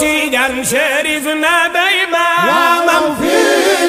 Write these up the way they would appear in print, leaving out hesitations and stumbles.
Tidiane Chérif na dayma ومن في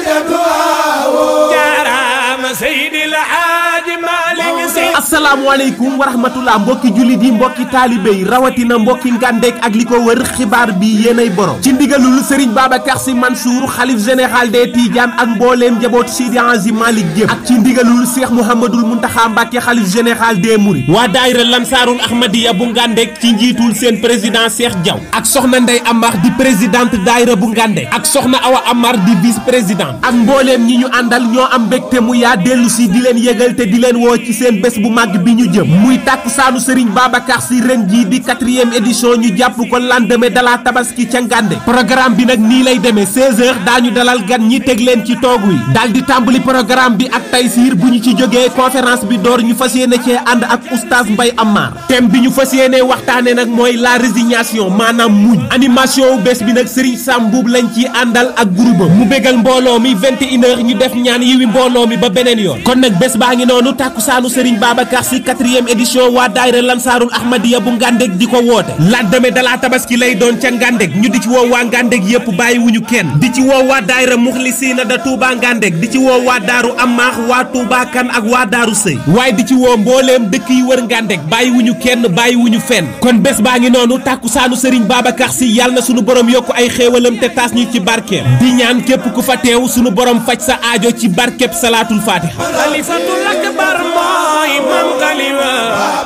دعواه jaaraama Seydil Hadji Malick Sy. asalaamaaleykum wa rahmatullah mbokki jullit yi mbokki taalibe yi rawatina mbokki Ngandek ak li ko wër xibaar bi yéenay borom ci ndigalul Serigne Babacar Sy Mansour xalif général des Tidianes ak mbooleem njaboot Seydi Hadji Malick Guèye ak ci ndigalul Cheikh Mouhamadoul Mountakha Mbacké xalif général des Mourides waa daayira Lansarul Ahmadiyya bu Ngandek ci njiitul seen président Cheikh Diaw ak soxna Ndey Amar di présidente daayira bu Ngandek ak soxna Awa Amar di vice président ak mbooleem ñi ñu àndal ñoo am mbégte mu yaa dellu si di leen yëgal te di leen woo ci seen bés bu màgg bi ñu jëm muy tàkkusaanu Serigne Babacar Sy ren jii di 4e édition ñu jàpp ko lendemain de la tabaski ca Ngandek programme bi nag nii lay demee 16h daañu dalal gan ñi teg leen ci toogu yi daal di tàmbali programme bi ak Taysiir bu ñu ci jógee conférence bi door ñu fas yéene cee ànd ak oustaz Mbaye Amar thème bi ñu fas yéene waxtaane nag mooy la résignation maanaam muñ animation wu bés bi nag Serigne Sam Mbuub lañ ciy àndal ak groupe mu bégal mbooloo mi 21h ñu def ñaan yiwi mbooloo mi ba beneen yoon kon nag bés baa ngi noonu tàkkusaanu Serigne Babacar Sy 4e édition waa daayira Lansarul Ahmadiyya bu Ngandek di ko woote lendemain de la tabaski lay doon ca Ngandek ñu di ci woo waa Ngandek yépp bàyyi wuñu kenn di ci woo waa daayira Muxlisiina da Touba Ngandek di ci woo waa daaru Amaax waa Touba Kan ak waa daaru Sëy waaye di ci woo mbooleem dëkk yi wër Ngandek bàyyi wuñu kenn bàyyi wuñu fenn kon bés baa ngi noonu tàkkusaanu Serigne Babacar Sy yàlla na sunu borom yokku ay xéewalam te taas ñu ci barkeem di ñaan képp ku fa teew sunu borom faj sa aajo ci barkeb salaatul fatiha Xalifatul akbar mooy Maam Khalifa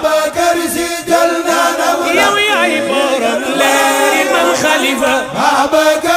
Babacar Sy jël na yow yaay borom leeri Maam Khalifa Babacar